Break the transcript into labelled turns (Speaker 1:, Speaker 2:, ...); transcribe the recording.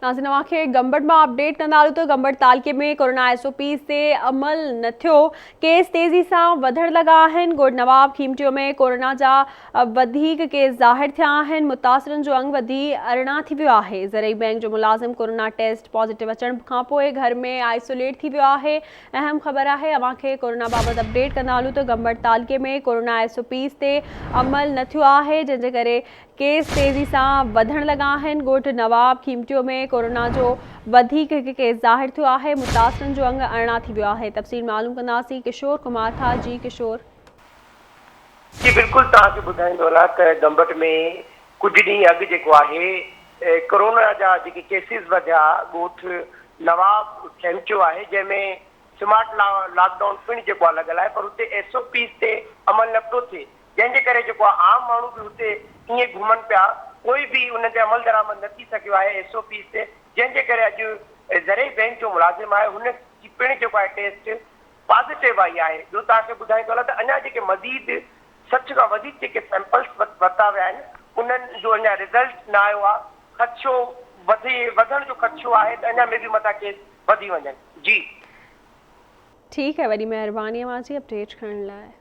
Speaker 1: ناظرين اوهان کي گمبٽ مان اپڊيٽ ڪندا هلون ته گمبٽ تعلقي ۾ ڪورونا ايس او پيز تي عمل نه ٿيو ڪيس تيزي سان وڌڻ لڳا آهن ڳوٺ نواب کيمٽيو ۾ ڪورونا جا وڌيڪ ڪيس ظاهر ٿيا آهن متاثرن جو انگ وڌي 18 ٿي ويو آهي زرعي بئنڪ جو ملازم ڪورونا ٽيسٽ پازيٽو اچڻ کانپوء گهر ۾ آئسوليٽ ٿي ويو آهي اهم خبر آهي اوهان کي ڪورونا بابت اپڊيٽ ڪندا هلون ته گمبٽ تعلقي ۾ ڪورونا ايس او پيز تي عمل نه ٿيو آهي جنهن جي ڪري ڪيس تيزي سان وڌڻ لڳا آهن، ڳوٺ نواب کيمٽيو ۾ ڪورونا جو وڌيڪ هڪ ڪيس ظاهر ٿيو آهي، متاثرن جو انگ 18 ٿي ويو آهي، تفصيل معلوم ڪنداسين ڪشور ڪمار کان، جي ڪشور.
Speaker 2: جي بلڪل توهان کي ٻڌائيندو هلان ته گمبٽ ۾ ڪجهه ڏينهن اڳ جيڪو آهي ڪورونا جا جيڪي ڪيسز وڌيا ڳوٺ نواب کيمٽيو آهي جنهن ۾ سمارٽ لاڪ ڊائون پڻ جيڪو آهي لڳل آهي پر اتي ايس او پيز تي عمل نه پيو ٿئي جنهن جي ڪري جيڪو آهي عام ماڻهو به هتي ائين گهمن پيا ڪوئي به انهن تي عملدرآمد نه ٿي سگهيو آهي ايس او پيز تي جنهن جي ڪري اڄ زرعي بئنڪ جو ملازم آهي هن جي پڻ جيڪو آهي ٽيسٽ پازيٽو آئي آهي ٻيو توهان کي ٻڌائيندو هلان ته اڃا جيڪي مزيد 60 کان وڌيڪ جيڪي سيمپلس ورتا ويا آهن انهن جو اڃا رزلٽ نه آيو آهي خدشو وڌي وڌڻ جو خدشو آهي ته اڃا مي بي متان ڪيس وڌي وڃن جي.
Speaker 1: ٺيڪ آهي وڏي مهرباني اوهان جي اپڊيٽ ڪرڻ لاء.